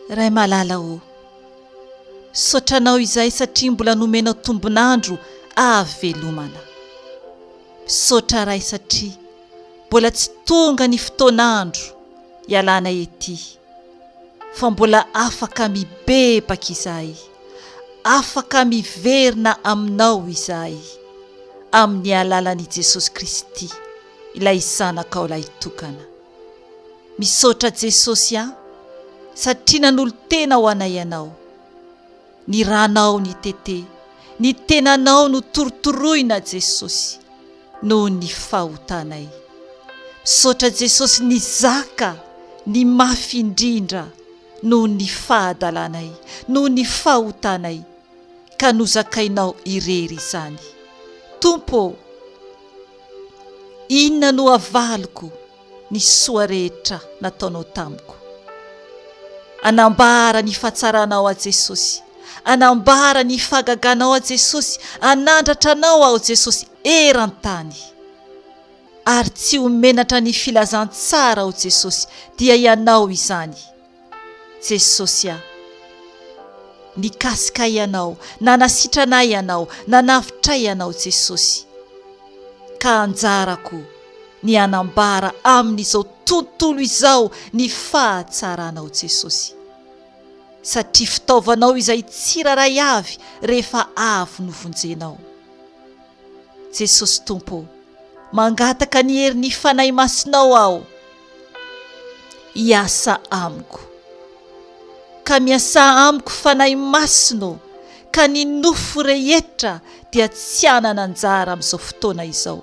Ray malala ô, misaotra Anao izahay satria mbola nomenao tombon'andro ahavelomana. Misaotra Ray satria mbola tsy tonga ny fotoan'andro hialana ety fa mbola afaka mibebaka izahay, afaka miverina Aminao izahay amin'ny alalan'i Jesosy Kristy ilay Zanakao Lahitokana. Misaotra Jesosy a satria nanolo-tena ho anay Ianao. Ny ranao nitete, ny tenanao no torotoroina Jesosy noho ny fahotanay. Misaotra Jesosy nizaka ny mafy indrindra noho ny fahadalanay, noho ny fahotanay ka nozakainao irery izany. Tompo ô! Inona no havaliko ny soa rehetra nataonao tamiko? Anambara ny fahatsaranao aho Jesosy, anambara ny fahagaganao aho Jesosy, anandratra anao aho Jesosy eran-tany. Ary tsy ho menatra ny filazantsara aho Jesosy, dia Ianao izany. Jesosy a! Nikasika ahy Ianao, nanasitrana ahy Ianao, nanavotra ahy Ianao Jesosy. Ka anjarako ny hanambara amin'izao tontolo izao ny fahatsaranao Jesosy. Satria fitaovanao izay tsirairay avy rehefa avy novonjenao. Jesosy Tompo ô, mangataka ny herin'ny Fanahy Masinao aho hiasa amiko. Ka miasà amiko Fanahy Masina ô, ka ny nofo rehetra dia tsy hanana anjara amin'izao fotoana izao.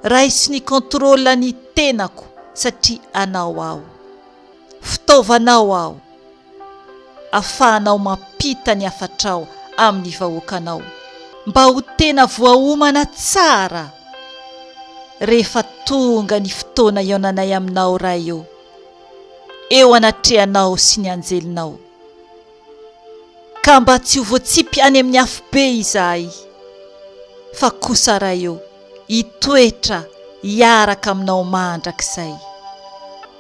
Raiso ny contrôle ny tenako satria anao aho. Fitaovanao aho. Afahanao mampita ny hafatrao amin'ny vahoakanao mba ho tena voaomana tsara rehefa tonga ny fotoana hihaonanay aminao Ray ô, eo anatrehanao sy ny anjelinao. Ka mba tsy ho voatsipy any amin'ny afobe izahay, fa kosa Ray ô, hitoetra hiaraka aminao mandrakizay.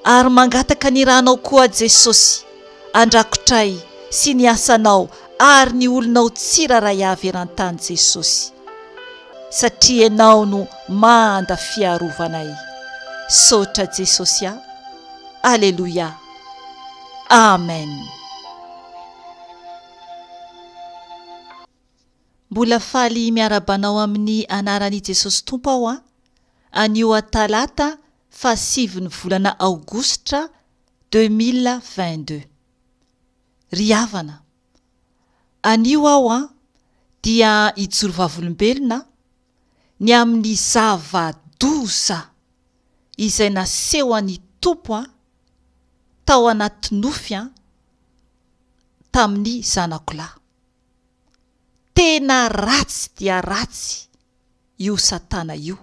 Ary mangataka ny ranao koa Jesosy andrakotray sy ny asanao ary ny olonao tsiraray avy eran-tany Jesosy satria Ianao no manda fiarovanay. Saotra Jesosy a! Aleloia! Amen! Mbola faly miarahaba anao amin'ny anaran'i Jesosy Tompo aho an! Anio talata faha sivin'ny volana aogositra 2022. Ry havana, anio aho an dia hijoro vavolombelona ny amin'ny zava-doza izay nasehon'ny Tompo an tao anaty nofy an tamin'ny zanako lahy. Tena ratsy dia ratsy io satana io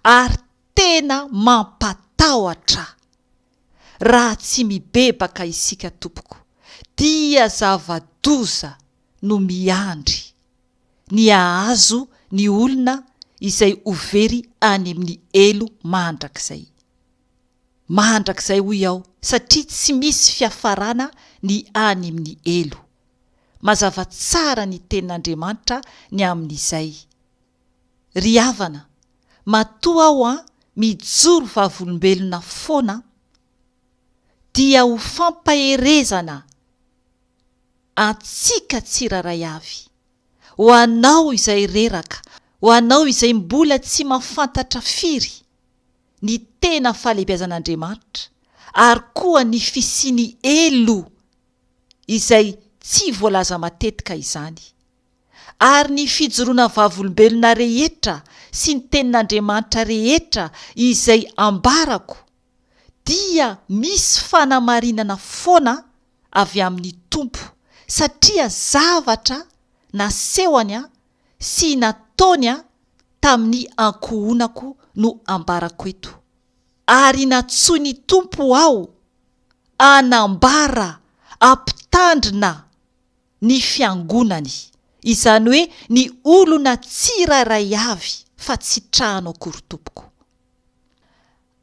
ary tena mampatahotra raha tsy mibebaka isika tompoko dia zava-doza no miandry ny hahazo ny olona izay ho very any amin'ny helo mandrakizay. Mandrakizay hoy aho satria tsy misy fiafarana ny any amin'ny helo. Mazava tsara ny tenin'Andriamanitra ny amin'izay. Ry havana, matoa aho an mijoro vavolombelona foana dia ho fampaherezana antsika tsirairay avy, ho anao izay reraka, ho anao izay mbola tsy mahafantatra firy ny tena fahalehibiazan'Andriamanitra ary koa ny fisian'ny helo izay tsy voalaza matetika izany. Ary ny fijoroana vavolombelona rehetra sy ny tenin'Andriamanitra rehetra izay ambarako dia misy fanamarinana foana avy amin'ny Tompo satria zavatra nasehony sy nataony tamin'ny ankohonako no ambarako eto. Ary nantsoin'ny Tompo aho hanambara hampitandrina ny fiangonany, izany hoe ny olona tsirairay avy fa tsy trano akory tompoko.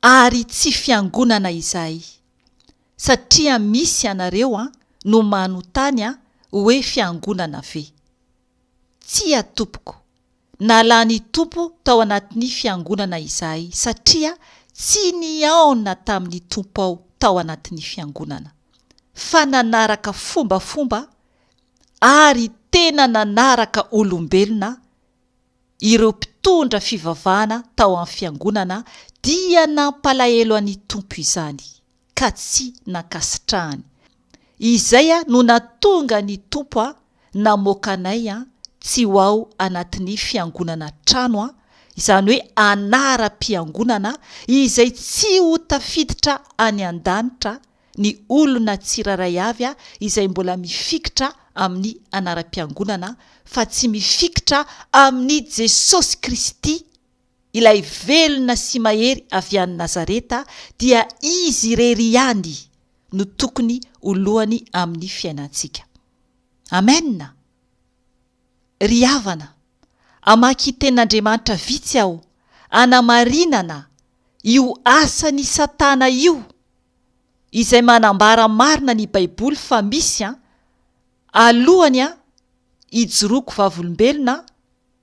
Ary tsy fiangonana izahay. Satria misy anareo an no manotany an hoe fiangonana ve? Tsia tompoko. Nalan'ny Tompo tao anatin'ny fiangonana izahay satria tsy nihaona tamin'ny Tompo ao tao anatin'ny fiangonana. Fa nanaraka fombafomba ary tena nanaraka olombelona ireo mpitondra fivavahana tao amin'ny fiangonana dia nampalahelo an'ny Tompo izany ka tsy nankasitrahany. Izay no nahatonga ny Tompo namoaka anay tsy ho ao anatin'ny fiangonana trano, izany hoe anaram-piangonana izay tsy ho tafiditra any an-danitra ny olona tsirairay avy izay mbola mifikitra amin'ny anaram-piangonana fa tsy mifikitra amin'i Jesosy Kristy ilay velona sy mahery avy any Nazareta dia Izy irery ihany no tokony ho lohany amin'ny fiainantsika. Amen! Ry havana, hamaky tenin'Andriamanitra vitsy aho hanamarinana io asan'i Satana io izay manambara marina ny Baiboly fa misy an, alohany an, hijoroako vavolombelona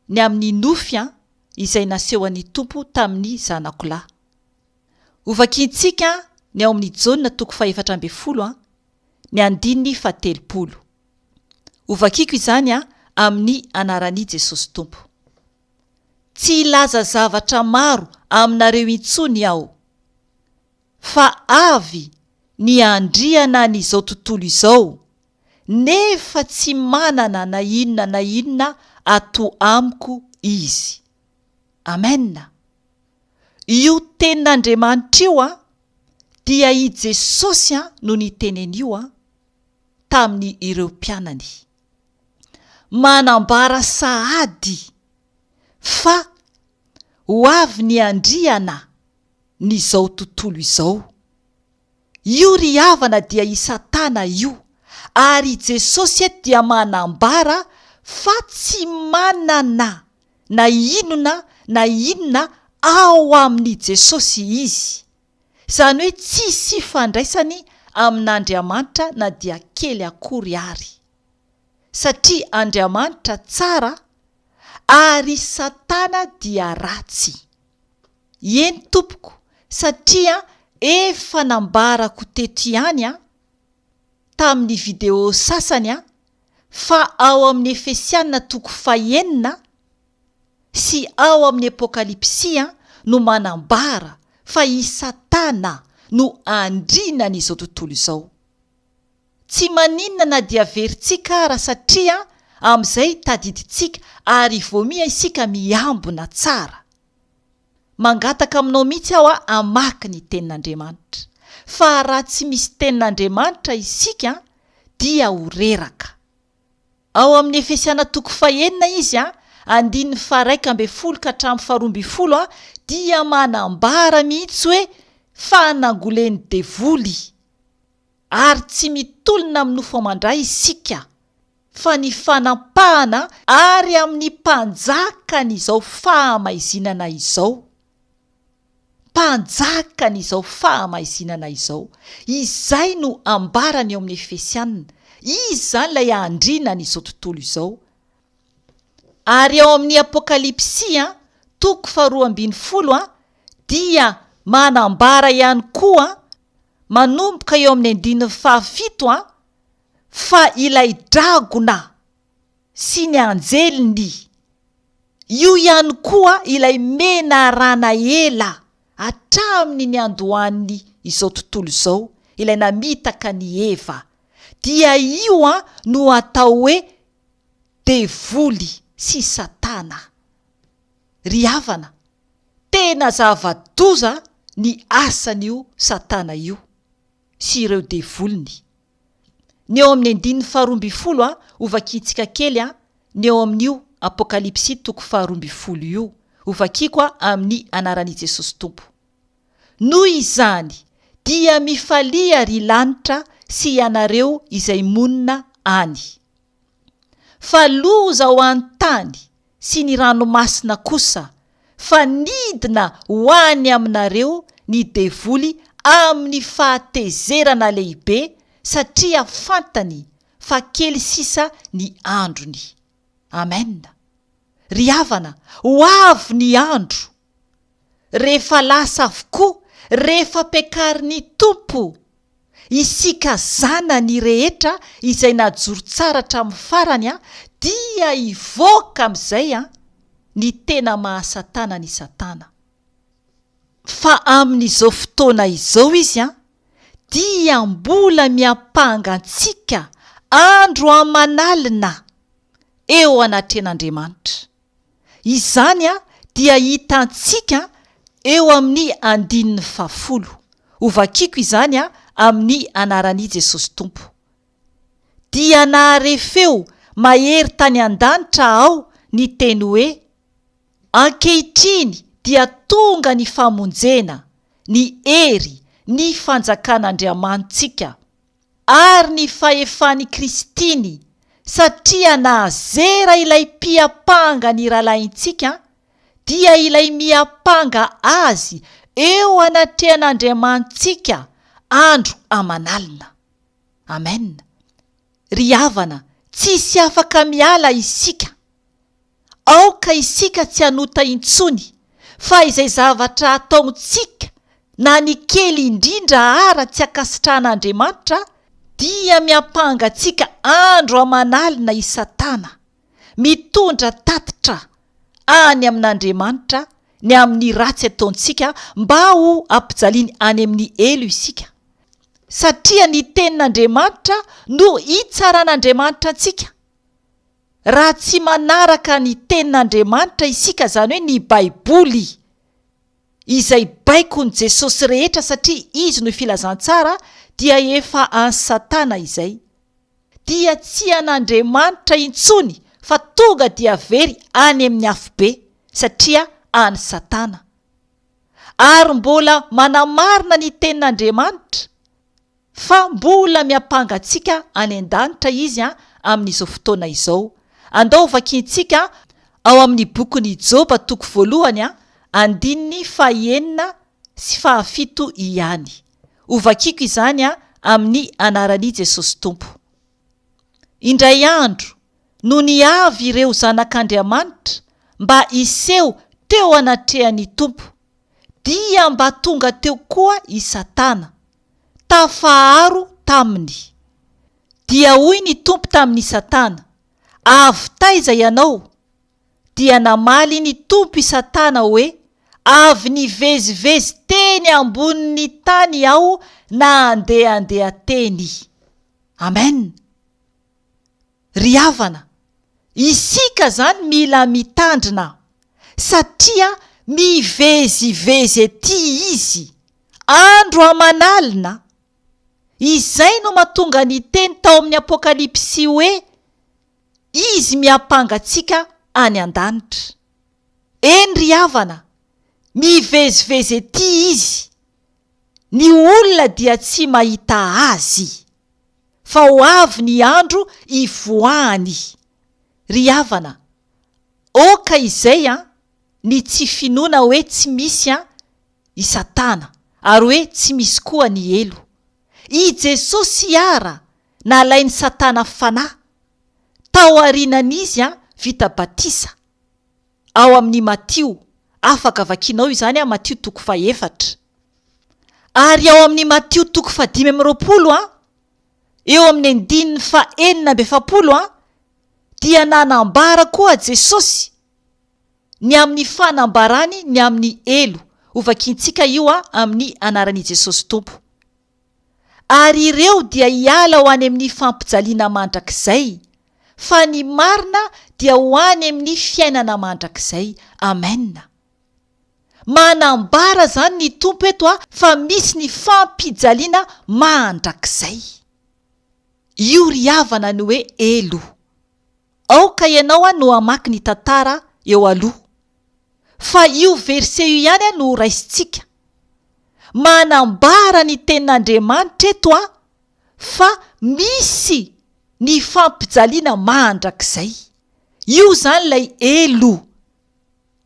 ny amin'ny nofy an, izay nasehon'ny Tompo tamin'ny zanako lahy. Hovakintsika ny ao amin'ny Jaona toko fahefatra ambin'ny folo an, ny andininy fahatelopolo. Hovakiko izany an, amin'ny anaran'i Jesosy Tompo. Tsy hilaza zavatra maro aminareo intsony aho. Fa avy ny andriana an'izao tontolo izao, nefa tsy manana na inona na inona ato amiko izy. Amen! Io tenin'Andriamanitra io an, dia i Jesosy an no niteny an'io an, tamin'ny ireo mpianany. Manambara sahady fa ho avy ny andriana ny izao tontolo izao. Io ry havana dia i Satana io, ary i Jesosy eto dia manambara fa tsy manana na inona na inona ao amin'i Jesosy izy. Izany hoe tsisy ifandraisany amin'Andriamanitra na dia kely akory ary. Satria Andriamanitra tsara ary Satana dia ratsy. Eny tompoko satria efa nambarako teto ihany an, tamin'ny video sasany an, fa ao amin'ny Efesiana toko fahenina sy ao amin'ny Apokalypsy an no manambara fa i Satana no andrinan'izao tontolo izao. Tsy maninona na dia verintsika ara satria amin'izay tadidintsika ary voamia isika miambina tsara. Mangataka aminao mihitsy aho hamaky ny tenin'Andriamanitra. Fa raha tsy misy tenin'Andriamanitra isika dia ho reraka. Ao amin'ny Efesiana toko fahenina izy, andininy faharaika ambin'ny folo ka hatramin'ny faharoa ambin'ny folo dia manambara mihitsy hoe fa nangolen'ny devoly ary tsy mitolona amin'ny nofo aman-dra isika fa ny fanampahana ary amin'ny mpanjakan'izao fahamaizinana izao, mpanjakan'izao fahamaizinana izao, izay no ambarany eo amin'ny Efesiana, izy izany ilay andrinan'izao tontolo izao. Ary ao amin'ny Apokalypsy toko faharoa ambin'ny folo dia manambara ihany koa manomboka eo amin'ny andininy fahafito fa ilay dragona sy ny anjeliny, io ihany koa ilay menarana ela hatramin'ny niandohan'ny izao tontolo izao, ilay namitaka an'i Eva, dia io no atao hoe devoly sy satana. Ry havana, tena zava-doza ny asan'io satana io sy ireo devoliny. Ny eo amin'ny andininy faharoa ambin'ny folo a, hovakintsika kely a, ny eo amin'io Apokalypsy toko faharoa ambin'ny folo io, hovakiko a amin'ny anaran'i Jesosy Tompo. Noho izany, dia mifalia ry lanitra sy ianareo izay monina any. Fa loza ho an'ny tany sy ny ranomasina kosa, fa nidina ho any aminareo ny devoly. amin'ny fahatezerana lehibe satria fantany fa kely sisa ny androny. Amen. Ry havana, ho avy ny andro, rehefa lasa avokoa, rehefa ampiakarin'ny Tompo isika zanany rehetra izay najoro tsara hatramin'ny farany, dia hivoaka amin'izay ny tena maha-Satana an'i Satana. Fa amin'izao fotoana izao izy dia mbola miampanga antsika andro aman'alina eo anatrehan'Andriamanitra. Izany dia hitantsika eo amin'ny andininy fahafolo. Hovakiko izany amin'ny anaran'i Jesosy Tompo. Dia nahare feo mahery tany an-danitra aho niteny hoe, Ankehitriny dia tonga ny famonjena, ny hery, ny fanjakan'Andriamanitsika, ary ny fahefan'i Kristiny, satria nahazera ilay mpiampanga ny rahalahintsika, dia ilay miampanga azy eo anatrehan'Andriamanitsika andro aman'alina. Amen. Ry havana, tsisy afaka miala isika. Aoka isika tsy hanota intsony, fa izay zavatra ataontsika na ny kely indrindra ara tsy ankasitrahan'Andriamanitra dia miampanga antsika andro aman'alina i Satana, mitondra tatitra any amin'Andriamanitra ny amin'ny ratsy ataontsika mba ho ampijaliany any amin'ny helo isika, satria ny tenin'Andriamanitra no hitsaran'Andriamanitra antsika. Raha tsy manaraka ny Tenin'Andriamanitra isika, izany hoe ny Baiboly, izay baikon'i Jesosy rehetra satria Izy no Filazantsara, dia efa an'i Satana izay. Dia tsy an'Andriamanitra intsony fa tonga dia very any amin'ny afobe satria an'i Satana. Ary mbola manamarina ny Tenin'Andriamanitra Fa mbola miampanga antsika any an-danitra Izy amin'izao fotoana izao. Andao hovakintsika ao amin'ny bokin'i Joba toko voalohany andininy fahenina sy fahafito ihany. Hovakiko izany amin'ny anaran'i Jesosy Tompo. Indray andro, nony avy ireo zanak'Andriamanitra mba hiseho teo anatrehan'ny Tompo, dia mba tonga teo koa i Satana. tafaharo taminy. Dia hoy ny Tompo tamin' i Satana, Avy taiza ianao? Dia namaly ny Tompo i Satana hoe, Avy nivezivezy teny ambonin' ny tany aho nandehandeha teny. Amen! Ry havana, isika zany mila mitandrina satria mivezivezy ety izy andro aman'alina, izay no mahatonga ny teny tao amin'ny Apokalypsy hoe izy miampanga antsika any an-danitra. Eny ry havana, mivezivezy ety izy, ny olona dia tsy mahita azy. Fa ho avy ny andro hivoahany. Ry havana, ok izay an, ny tsy finoana hoe tsy misy an i satana, ary hoe tsy misy koa ny helo. I Jesosy ara nalain'i satana fanahy, tao aorianan'izy an vita batisa. Ao amin'ny Matio, afaka vakianao izany an, Matio toko fahefatra. Ary ao amin'ny Matio toko fahadimy amby 20 an, eo amin'ny andininy faha-46 an, dia nanambara koa Jesosy ny amin'ny fanambarany ny amin'ny helo. Hovakiantsika io an, amin'ny anaran'i Jesosy Tompo. Ary ireo dia hiala ho any amin'ny fampijaliana mandrakizay, fa ny marina dia ho any amin'ny fiainana mandrakizay. Amen. Manambara izany ny Tompo eto fa misy ny fampijaliana mandrakizay. Io ry havana ny hoe helo. Aoka ianao no hamaky ny tantara eo aloha. Fa io verset io ihany no horaisintsika. Manambara ny tenin'Andriamanitra eto fa misy ny fampijaliana mandrakizay. Io izany ilay helo.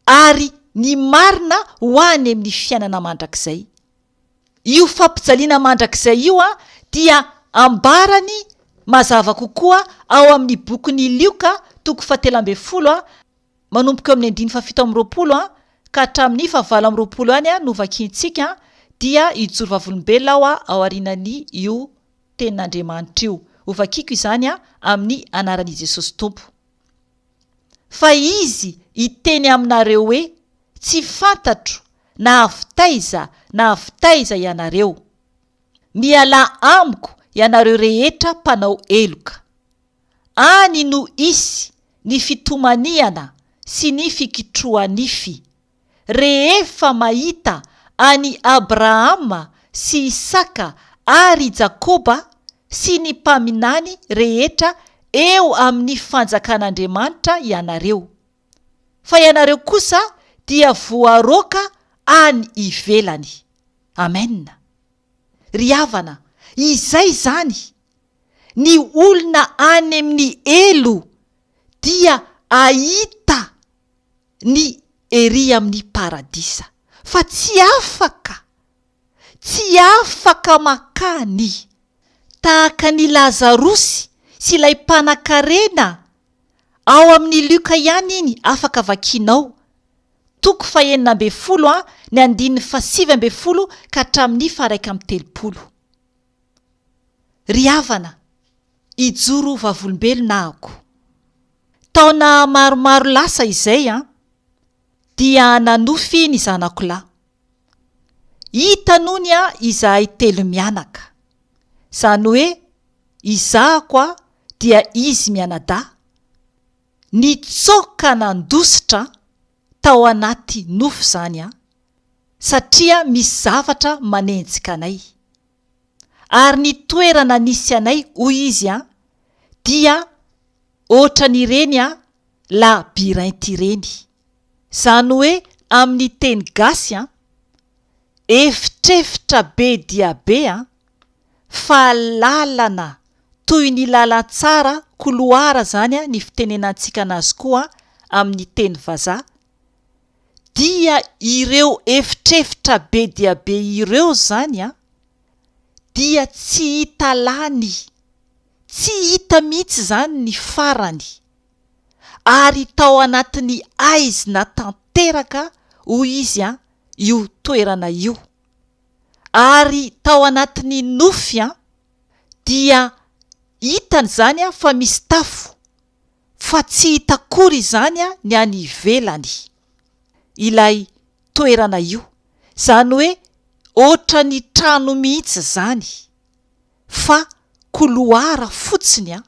Ary ny marina ho any amin'ny fiainana mandrakizay. Io fampijaliana mandrakizay io dia ambarany mazava kokoa ao amin'ny bokin'i Lioka toko fahatelo ambin'ny folo manomboka eo amin'ny andininy faha-27 ka hatramin'ny faha-28 any no vakintsika, dia hijoro vavolombelona aho ao aorian'ny io tenin'Andriamanitra io. Hovakiko izany amin'ny anaran'i Jesosy Tompo. Fa izy hiteny aminareo hoe, Tsy fantatro na avy taiza na avy taiza ianareo. Mialà amiko ianareo rehetra mpanao heloka. Any no hisy ny fitomaniana sy ny fikitroha-nify, rehefa mahita an'i Abrahama sy Isaka ary Jakoba sy ny mpaminany rehetra eo amin'ny fanjakan'Andriamanitra ianareo. Fa ianareo kosa dia voaroaka any ivelany. Amen. Ry havana, izay izany! Ny olona any amin'ny helo dia hahita ny ery amin'ny paradisa. Fa tsy afaka, tsy afaka mankany. Tahaka an'i Lazarosy sy ilay mpanankarena ao amin'ny Lioka ihany iny afaka vakianao, toko fahenina ambin'ny folo a, ny andininy faha-19 ka hatramin'ny faha-31. Ry havana, hijoro vavolombelona ahako. Taona maromaro lasa izay an, dia nanofy ny zanako lahy. Hita nony an izahay telo mianaka. Izany hoe izahako an dia izy mianadahy. Nitsoaka nandositra tao anaty nofy izany an, satria misy zavatra manenjika anay. Ary ny toerana nisy anay hoy izy an, dia ohatran'ireny an labyrinthe ireny. Izany hoe amin'ny teny gasy an, efitrefitra be dia be an, fa lalana toy ny lalantsara, couloir izany an ny fitenenantsika anazy koa amin'ny teny vazaha, dia ireo efitrefitra be dia be ireo izany an, dia tsy hita lany, tsy hita mihitsy izany ny farany, ary tao anatin'ny haizina tanteraka hoy izy an io toerana io, ary tao anatin'ny nofy an dia hitany izany an fa misy tafo, fa tsy hita akory izany ny any ivelany ilay toerana io, izany hoe ohatran'ny trano mihitsy izany fa couloir fotsiny an,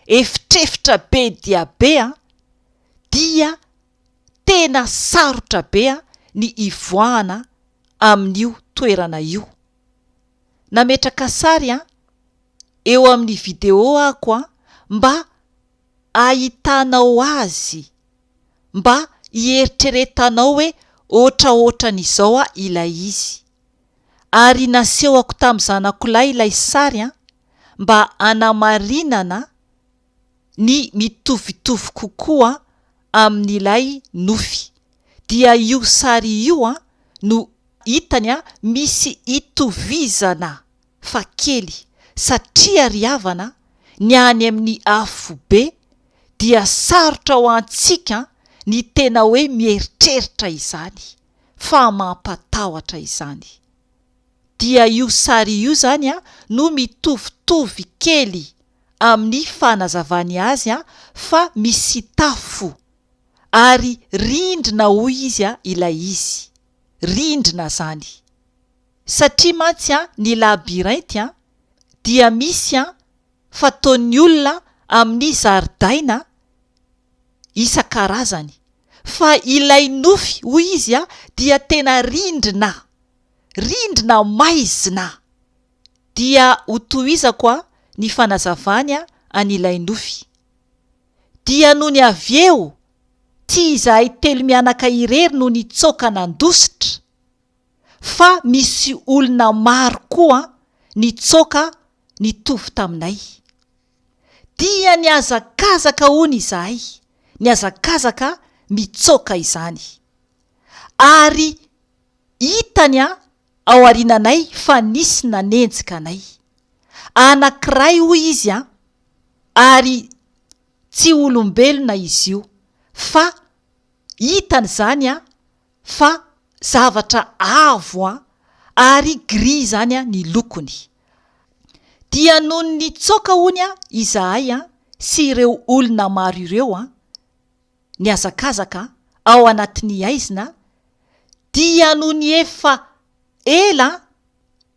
efitrefitra be dia be an, dia tena sarotra be ny hivoahana amin'io toerana io. Nametraka sary an eo amin'ny vidéo ako an mba ahitanao azy mba hieritreretanao hoe ohatraohatran'izao a ilay izy. Ary nasehoko tamin'ny zanako lahy ilay sary an mba hanamarinana ny mitovitovy kokoa amin'ilay nofy. Dia io sary io an no hitany an misy itovizana fa kely satria ry havana ny any amin'ny afobe dia sarotra ho antsika ny tena hoe mieritreritra izany fa mampatahotra izany. Dia io sary io zany no mitovitovy kely amin'ny fanazavany azy fa misy tafo ary rindrina hoy izy ilay izy, rindrina zany. Satria mantsy an ny labyrinthe an dia misy an fataon'ny olona amin'ny zaridaina isan-karazany fa ilay nofy hoy izy an dia tena rindrina, rindrina maizina dia ho tohizako an ny fanazavany an'ilay nofy. Dia nony avy eo tsy izahay telo mianaka irery no nitsoaka nandositra fa misy olona maro koa nitsoaka nitovy taminay. Dia nihazakazaka hono izahay, nihazakazaka mitsoaka izany. Ary hitany an! ao aoriananay fa nisy nanenjika anay. Anankiray hoy izy an, ary tsy olombelona izy io fa hitany izany an fa zavatra avo an ary gris izany an ny lokony. Dia nony nitsoaka hono an izahay an sy ireo olona maro ireo an, nihazakazaka ao anatin'ny haizina dia nony efa ela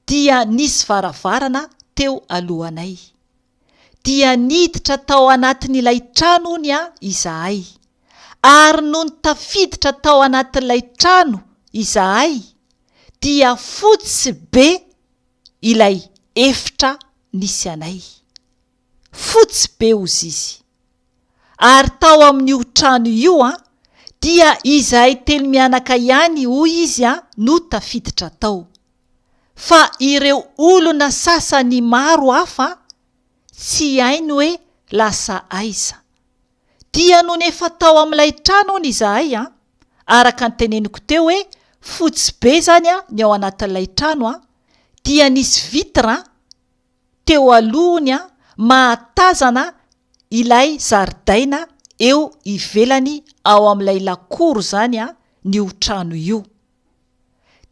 dia nisy varavarana teo alohanay. Dia niditra tao anatin'ilay trano hono a izahay. Ary nony tafiditra tao anatin'ilay trano izahay dia fotsy be ilay efitra nisy anay. Fotsy be hozizy. Ary tao amin'io trano io an, dia izahay telo mianaka ihany hoy izy an no tafiditra tao. Fa ireo olona sasany maro hafa tsy hainy hoe lasa aiza. Dia nony efa tao amin'ilay trano hono izahay an, araka ny teneniko teo hoe fotsy be izany an ny ao anatin'ilay trano an, dia nisy vitre an, teo alohony an, mahatazana ilay zaridaina eo ivelany ao amin'ilay lakoro izany an, ny io trano io.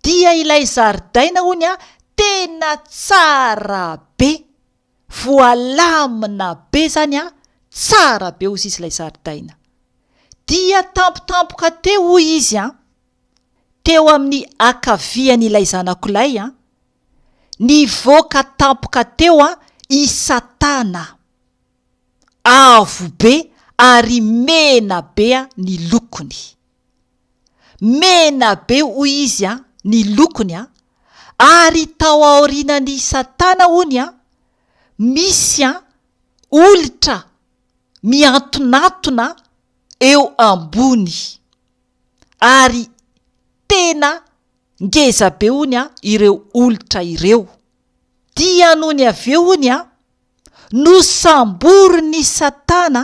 Dia ilay zaridaina hono an, tena tsara be, voalamina be izany an, tsara be hozy izy ilay zaridaina. Dia tampotampoka teo hoy izy an, teo amin'ny ankavian'ilay zanako lahy an, Nivoaka tampoka teo i Satana. Avo be ary mena be ny lokony. Mena be hoy izy ny lokony ary tao aorianan'i Satana hono misy olitra miantonantona eo ambony ary tena Ngeza be hony a ireo olitra ireo. Dia nony avy eo hony a, nosamborin'i Satana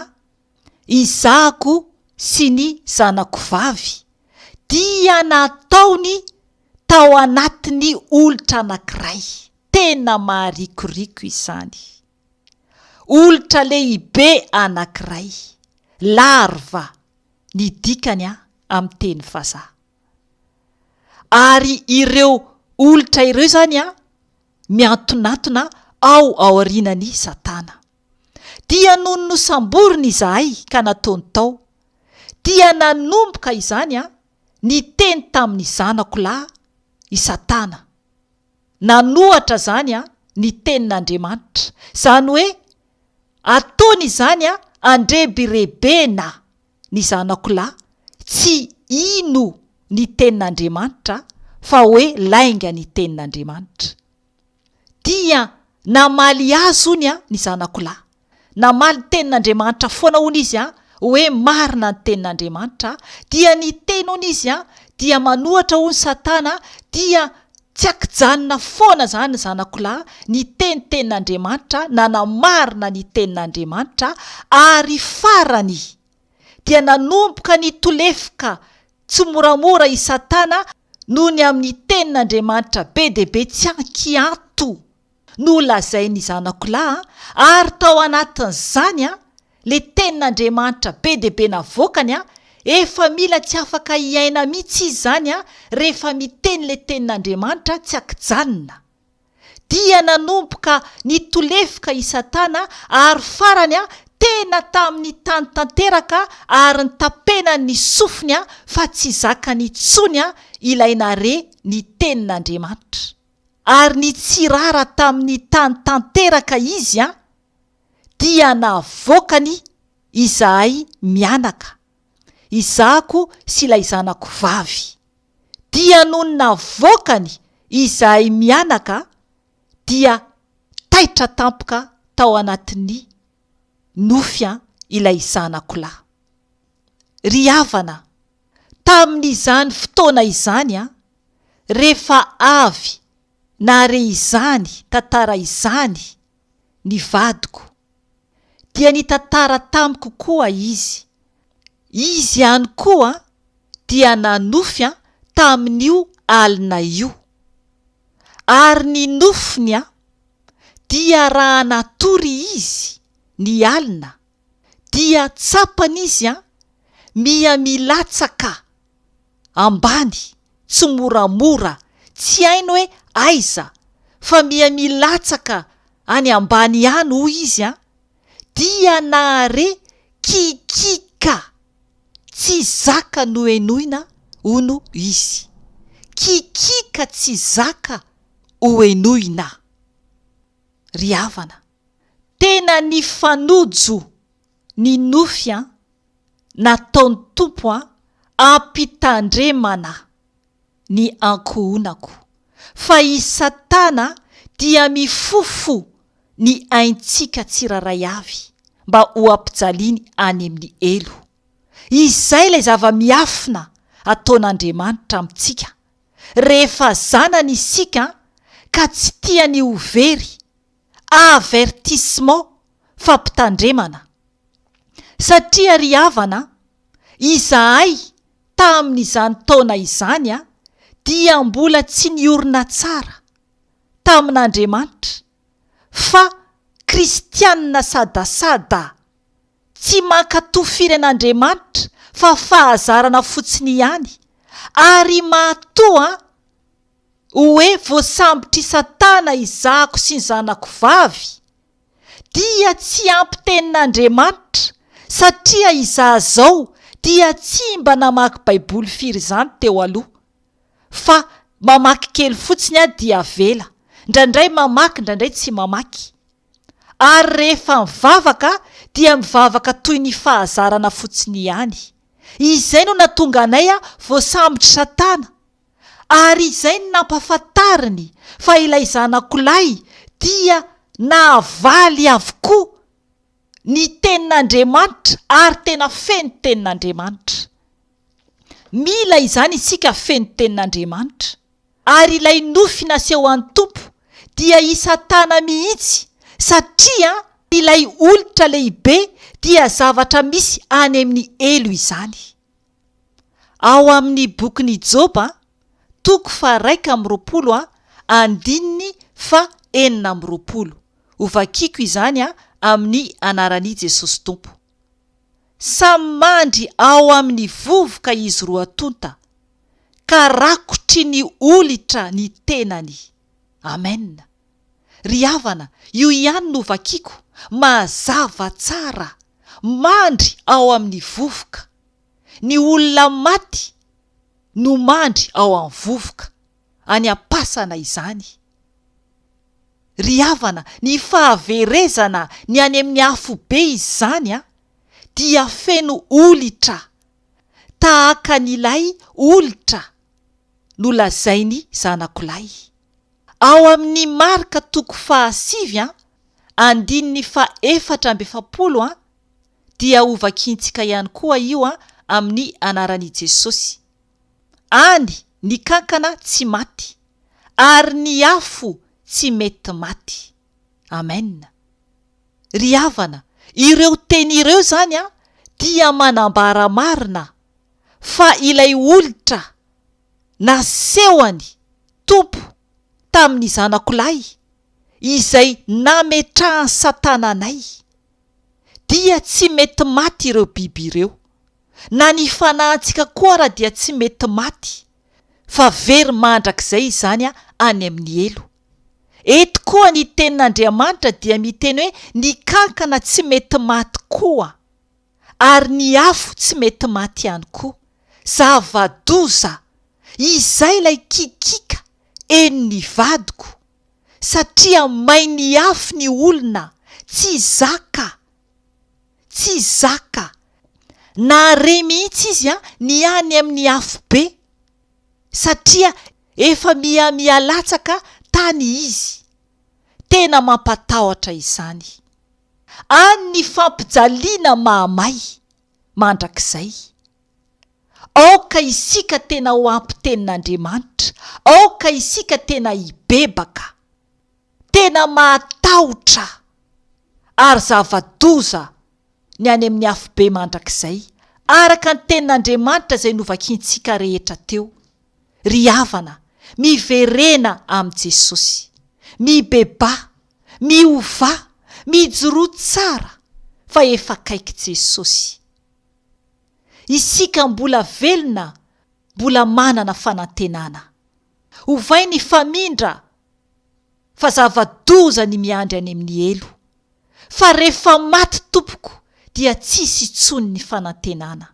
izahako sy ny zanako vavy, dia nataony tao anatin'ny olitra anankiray. Tena maharikoriko izany. Olitra lehibe anankiray, larva ny dikany a amin'ny teny vazaha. Ary ireo olitra ireo izany an, miantonantona ao aorianan'i Satana. Dia nony nosamboriny izahay ka nataony tao, dia nanomboka izany an, niteny tamin'ny zanako lahy i Satana. Nanohatra izany an, ny tenin'Andriamanitra. Izany hoe, ataony izany an, andrebirebena. ny zanako lahy tsy hino ny tenin'Andriamanitra fa hoe lainga ny tenin'Andriamanitra. Dia namaly azy hono an ny zanako lahy. Namaly ny tenin'Andriamanitra foana hono izy an, hoe marina ny tenin'Andriamanitra, dia niteny hono izy an, dia manohatra hono satana, dia tsy ankijanona foana izany ny zanako lahy niteny tenin'Andriamanitra, nanamarina ny tenin'Andriamanitra, ary farany dia nanomboka nitolefoka tsimoramora i Satana noho ny amin'ny tenin'Andriamanitra be dia be tsy ankianto nolazain'ny zanako lahy ary tao anatin'izany an, le tenin'Andriamanitra be dia be navoakany an, efa mila tsy afaka hiaina mihitsy izy izany an, rehefa miteny le tenin'Andriamanitra tsy ankijanona. Dia nanomboka nitolefoka i Satana ary farany an, tena tamin'ny tany tanteraka ary nitapenany ny sofiny an, fa tsy zakany intsony an ilay nare ny tenin'Andriamanitra. Ary nitsirara tamin'ny tany tanteraka izy an, dia navoakany izahay mianaka, izahako sy ilay zanako vavy. Dia nony navoakany izahay mianaka dia taitra tampoka tao anatin'ny nofy an ilay zanako lahy. Ry havana, tamin'izany fotoana izany an, rehefa avy nahare izany tantara izany ny vadiko, dia nitantara tamiko koa izy. Izy ihany koa dia nanofy tamin'io alina io. Ary ny nofiny an, dia raha natory izy ny alina dia tsapany izy an, miha milatsaka ambany tsimoramora tsy hainy hoe aiza fa miha milatsaka any ambany ihany hoy izy an, dia nahare kikiaka tsy zaka nohenoina hono izy. Kikiaka tsy zaka hohenoina. Ry havana, tena nifanojo ny nofy an, nataon'ny Tompo an, ampitandremana ny ankohonako, fa i Satana dia mifofo ny aintsika tsirairay avy mba ho ampijaliany any amin'ny helo. Izay ilay zava-miafina ataon'Andriamanitra amintsika rehefa zanany isika ka tsy tiany ho very, avertissement, fampitandremana. Satria ry havana, izahay tamin'izany taona izany dia mbola tsy niorina tsara tamin'Andriamanitra fa kristianina sadasada, tsy mankatò firy an'Andriamanitra fa fahazarana fotsiny ihany, ary matoa hoe voasambotr'i Satana izahako sy ny zanako vavy, dia tsy ampy tenin'Andriamanitra satria izaho zao dia tsy mba namaky baiboly firy izany teo aloha fa mamaky kely fotsiny aho dia avela, indraindray mamaky indraindray tsy mamaky ary rehefa mivavaka dia mivavaka toy ny fahazarana fotsiny ihany. Izay no natonga anay voasambotry satana Ary izay no nampahafantariny fa ilay zanako lahy dia nahavaly avokoa ny tenin'Andriamanitra ary tena feno tenin'Andriamanitra. Mila izany isika feno tenin'Andriamanitra. Ary ilay nofy naseho an'ny Tompo dia i Satana mihitsy satria ilay olitra lehibe dia zavatra misy any amin'ny helo izany. Ao amin'ny bokin'i Joba, toko faha-21 andininy faha-26. Hovakiko izany amin'ny anaran'i Jesosy Tompo. Samy mandry ao amin'ny vovoka izy roa tonta, ka rakotry ny olitra ny tenany. Amen. Ry havana, io ihany no vakiko, mazava tsara, mandry ao amin'ny vovoka. Ny olona maty no mandry ao amin'ny vovoka, any am-pasana izany. Ry havana, ny fahaverezana ny any amin'ny afobe izany an, dia feno olitra, tahaka an'ilay olitra nolazain'ny zanakolahy. Ao amin'ny Marka toko fahasivy an, andininy faha-44 an, dia hovakintsika ihany koa io amin'ny anaran'i Jesosy. Any ny kankana tsy maty, ary ny afo tsy mety maty. Amen. Ry havana, ireo teny ireo izany dia manambara marina fa ilay olitra nasehony Tompo tamin'ny zanako lahy izay nametrahan'i Satana anay, dia tsy mety maty ireo biby ireo. Na ny fanahintsika koa ara dia tsy mety maty, fa very mandrakizay izany any amin'ny helo. Eto koa ny tenin'Andriamanitra dia miteny hoe ny kankana tsy mety maty koa, ary ny afo tsy mety maty ihany koa. Zava-doza! Izay ilay kikiaka henon'ny vadiko. satria may ny afo ny olona, tsy zaka, tsy zaka. Nahare mihitsy izy ny any amin'ny afobe, satria efa miha miha-latsaka tany izy. Tena mampatahotra izany. Any ny fampijaliana mahamay, mandrakizay. Aoka isika tena ho ampy tenin'Andriamanitra, aoka isika tena hibebaka. Tena mahatahotra ary zava-doza ny any amin'ny afobe mandrakizay, araka ny tenin'Andriamanitra izay novakintsika rehetra teo. Ry havana, Miverena amin'i Jesosy. Mibebaha, miovà, mijoroa tsara fa efa akaiky Jesosy. Isika mbola velona mbola manana fanantenana. Ovay ny famindra fa zava-doza ny miandry any amin'ny helo. Fa rehefa maty tompoko dia tsisy intsony ny fanantenana.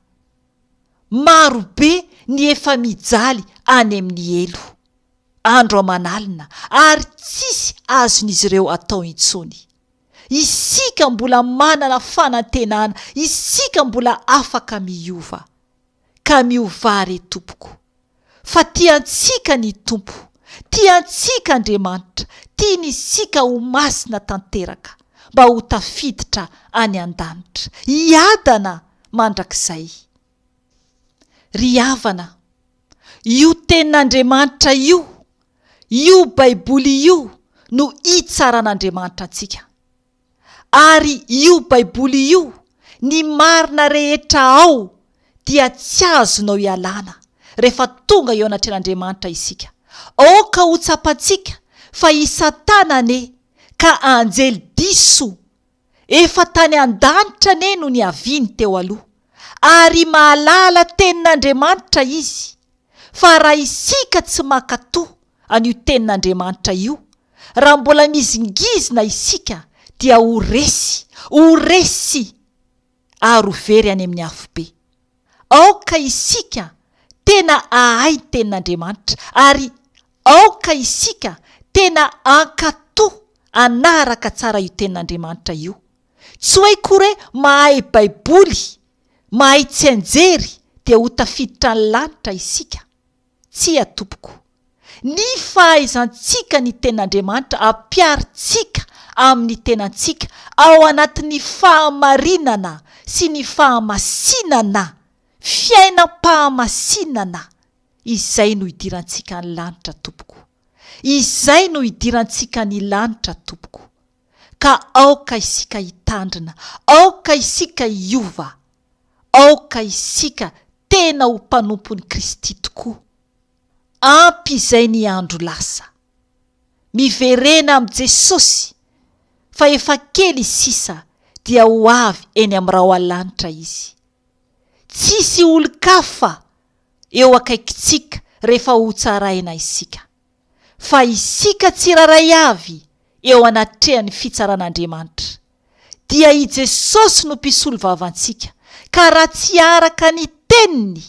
Maro be ny efa mijaly any amin'ny helo, andro aman'alina, ary tsisy azon'izy ireo atao intsony. Isika mbola manana fanantenana, isika mbola afaka miova. Ka miovà re tompoko. Fa tia antsika ny Tompo, tia antsika Andriamanitra, tiany isika ho masina tanteraka mba ho tafiditra any an-danitra, hiadana mandrakizay. Ry havana, io Tenin'Andriamanitra io, io Baiboly io no hitsaran'Andriamanitra antsika. Ary io Baiboly io, ny marina rehetra ao dia tsy azonao ialana rehefa tonga eo anatrehan'Andriamanitra isika. Aoka ho tsapantsika fa i Satana anie ka anjely diso efa tany an-danitra anie no niaviany teo aloha, ary mahalala tenin'Andriamanitra izy, fa raha isika tsy mankatò an'io tenin'Andriamanitra io, raha mbola mizingizina isika dia ho resy, ho resy ary ho very any amin'ny afobe. Aoka isika tena hahay ny tenin'Andriamanitra ary aoka isika tena hankatò hanaraka tsara io tenin'Andriamanitra io. Tsy hoe akory hoe mahay baiboly, mahay tsianjery dia ho tafiditra ny lanitra isika. Tsia tompoko. Ny fahaizantsika ny Tenin'Andriamanitra ampiharintsika amin'ny tenantsika ao anatin'ny fahamarinana sy ny fahamasinana, fiainam-pahamasinana, izay no idirantsika ny lanitra tompoko. Izay no idirantsika ny lanitra tompoko. Ka aoka isika hitandrina, aoka isika hiova, Aoka isika tena ho mpanompon'i Kristy tokoa. Ampy izay ny andro lasa. Miverena amin'i Jesosy fa efa kely sisa dia ho avy eny amin'ny rahoalanitra Izy. Tsisy olon-kafa eo akaikintsika rehefa hotsaraina isika. Fa isika tsirairay avy eo anatrehan'ny fitsaran'Andriamanitra. Dia i Jesosy no mpisolo vavantsika, ka raha tsy araka ny teniny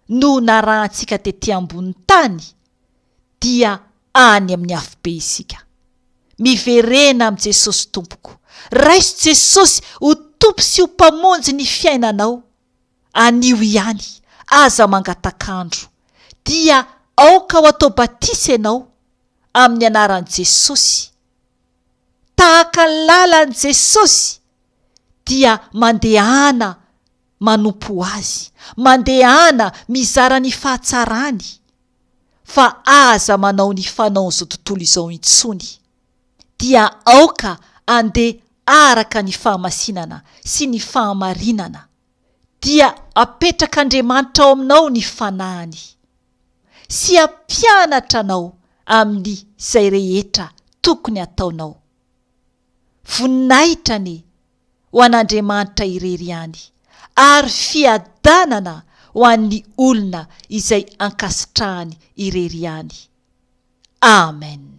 no narahantsika tety ambonin'ny tany, dia any amin'ny afobe isika. Miverena amin'i Jesosy Tompoko. Raiso Jesosy ho Tompo sy ho Mpamonjy ny fiainanao. Anio ihany, aza mangatak'andro. Dia aoka ho atao batisa ianao, amin'ny anaran'i Jesosy. Tahaka ny lalan'i Jesosy dia mandehana manompo Azy, mandehana mizara ny fahatsarany, fa aza manao ny fanaon'izao tontolo izao intsony, dia aoka andeha araka ny fahamasinana sy ny fahamarinana, dia apetrak'Andriamanitra ao aminao ny Fanahiny. sy hampianatra anao amin'ny izay rehetra tokony hataonao. Voninahitra anie ho an'Andriamanitra irery ihany ary fiadanana ho an'ny olona izay ankasitrahany irery ihany. Amen.